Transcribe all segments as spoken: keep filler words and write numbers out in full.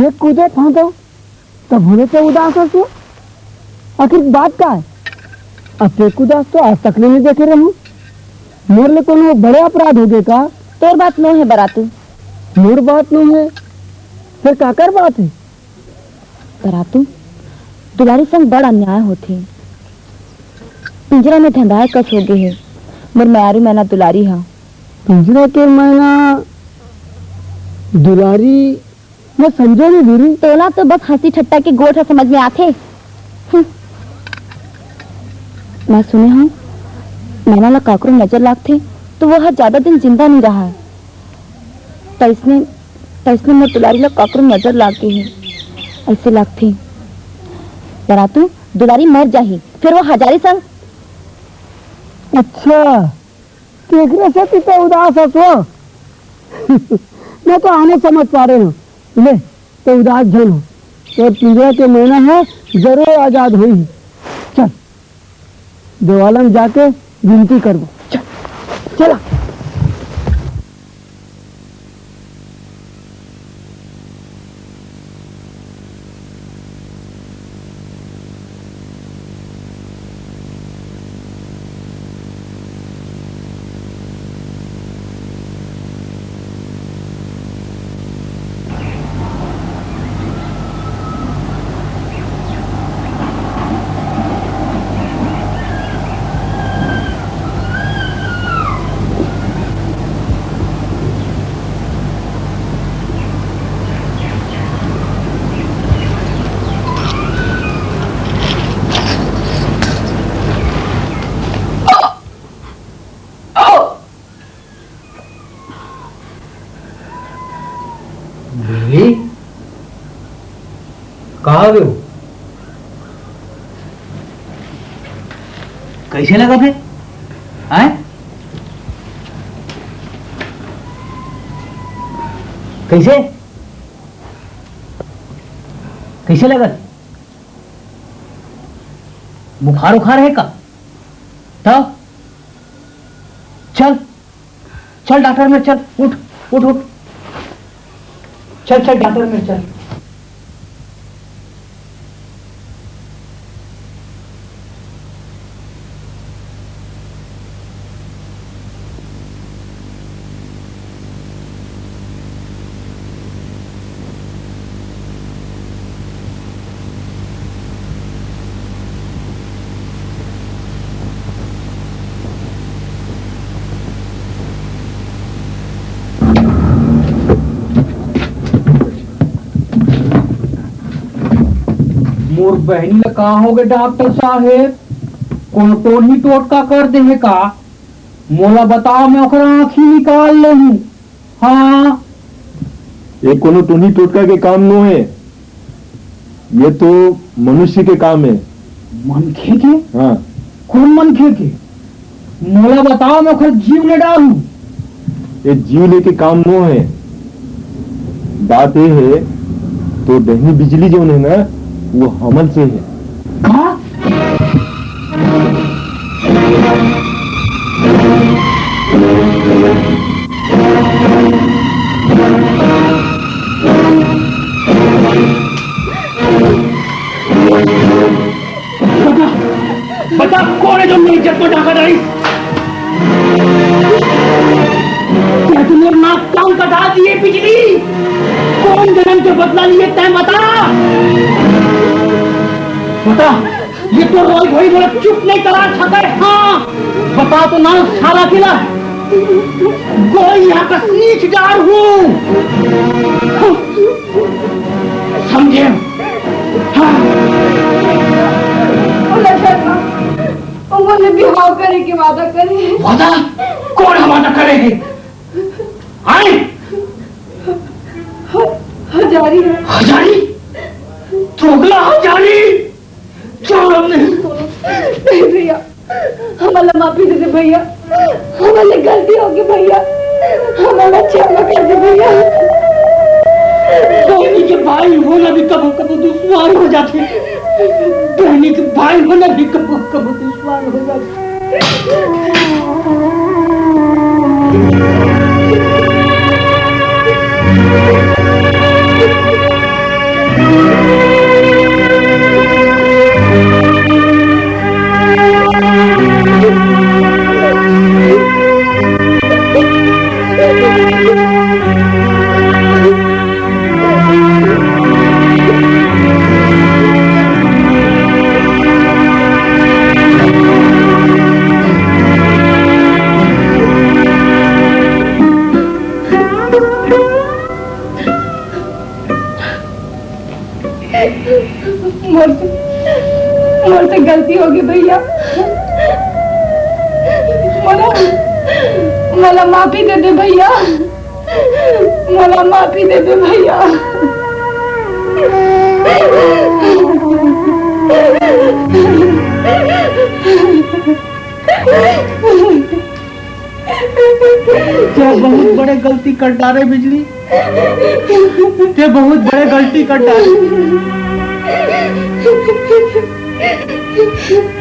ये कूदे फांदो, तब होने से उदास हस वो। आखिर बात का है? अतेक उदास तो आज तक ले नहीं देखे रहूं। मोर ले कोनो बड़े अपराध हो गए का? तोर बात नो है बरातू। मोर बात नो है, फिर काकर बात है? बरातू, दुलारी संग बड़ अन्याय होथे। पिंजरा में धंधाए कस हो गए है मोर मयारू मैना दुलारी हा। पिंजरा के मैना दुलारी, मैं समझो नहीं दीदी। तोला तो बस हंसी ठट्टा के गोठ ह समझ में आथे। हम्म। मैं सुने हूँ, मैना ला काकरो नजर लागथे, तो वो ह ज्यादा दिन जिंदा नहीं रहा है। तैसने, तैसने मोर दुलारी ला काकरो नजर लाग गई है, ऐसे लागथे। बरातू, दुलारी मर जाही, फिर वो हजारी संग। अच्छा, तेकरे सेती ते उदास हस वो। मैं तो आने समझ पा रहे हूँ। ले, ते उदास झन हो। तोर पिंजरा के मैना ह जरूर आजाद होही। चल, देवालय में जाके विनती करबो। चल, चला। बेबी, कहाँ गए हो? कैसे लगा थे? आए? कैसे? कैसे लगा? बुखार उखार है का? तो चल, चल डॉक्टर में चल, उठ, उठ, उठ, चल, चल डॉक्टर में चल। मोर बहनी ला का होगे डॉक्टर साहेब? कोनो टोनही टोटका कर दे हे का? मोला बताओ, मैं ओकर आँखी निकाल लेहूँ। हाँ। ये कोनो टोनही टोटका के काम नो है, ये तो मनुष्य के काम है। मनखे के? हाँ। कोन मनखे के? मोला बताओ, मैं ओकर जीव ले डारूं। ये जीव लेके काम नो है। बात ये है, तो बहनी बिजली जोन है ना, वो हमन से है। का? बता, बता, कौन है जो मेरी इज्जत में डाका डाली? क्या तूने नाक कान कटा दिए बिजली? कौन जन्म के बदला लिए तय बता? बता, ये तो रोई धोई बोला चुप नहीं करा छका है। हाँ, बता तो ना साला किला। कोई यहाँ का नीच डार हूँ। समझे? हाँ। बोला शर्मा, उमन ले बिहाव करे के वादा करे हे। वादा? कौन वादा करे हे? आए? ह-, हजारी। हजारी? चोगला हजारी? चोर नहीं। नहीं भैया, हमन ला माफी दे दे भैया, हमन ले गलती होगे भैया, हमन ला क्षमा कर दे भैया। बहनी के भाई होना भी कभू कभू दुश्वार हो जाथे, बहनी के भाई होना भी कभू कभू दुश्वार हो जाथे। मोर से, मोर से गलती होगे भैया। मोला, मोला माफी दे दे भैया। मोला माफी दे दे भैया। तैं बहुत बड़े गलती कर डारे बिजली। तैं बहुत बड़े गलती कर डारे।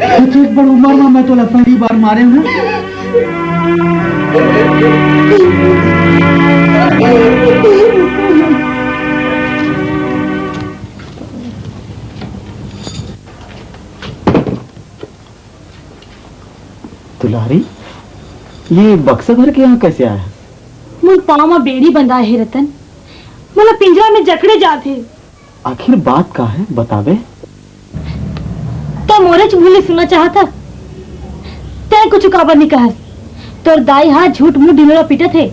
एतेक बड़ उमर में मैं तोला पहली बार मारे हूँ। दुलारी, ये बक्सा धर के यहाँ कैसे आया? मोर पाँव म बेड़ी बंधाय हे रतन, मोला पिंजरा में जकड़े जात हे। आखिर बात का है, बताबे? तैं मोरेच मुँह ले सुनना चाहत हस? तैं कुछ काबर नहीं कहस? तोर दाई हा झूठ मुँह ढिंडोरा पीटत हे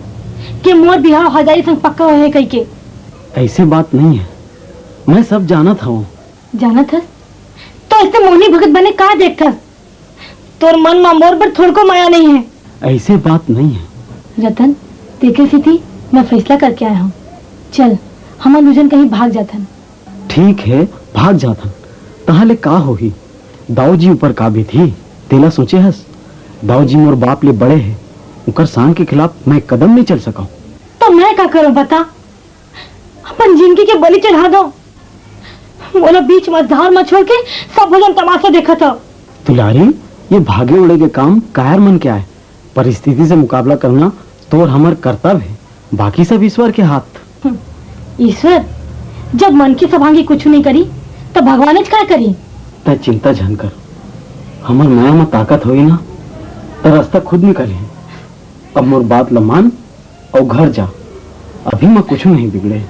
कि मोर बिहाव हजारी संग पक्का होए हे कहिके। ऐसे बात नहीं है, मैं सब जानत हूँ। जानत हस? तो ऐसे मोहनी भगत बने का देखथस? तोर मन मा मोर बर थोड़को मया नहीं है। ऐसे बात नहीं है। रतन, तेके सेती मैं फैसला करके आया हूँ। चल, हमन दू झन कहीं भाग जाथन। ठीक है, भाग जाथन। तहाँ ले का होही? दाऊ जी ऊपर का बीतही, तेला सोचे हस? दाऊ जी मोर बाप ले बड़े हे, उकर शान के खिलाफ मैं कदम नहीं चल सकौं। तो मैं का करूँ बता? अपन जिंदगी के बलि चढ़ा दो। मोला बीच मझधार म छोड़ के सब झन तमाशा देखत हव। दुलारी, ये भागे उड़े के काम कायर मन के आय। परिस्थिति से मुकाबला करना तोर हमर कर्तव्य हे, बाकी सब ईश्वर के हाथ। हम्म, ईश्वर, जब मनखे सब आगे कुछ नहीं करी, तब भगवान च काय करी? तै चिंता झन कर, हमर मया म ताकत होई ना, त रास्ता खुद निकलही। अब मोर बात ल मान, अउ घर जा, अभी म कुछु नहीं बिगड़े।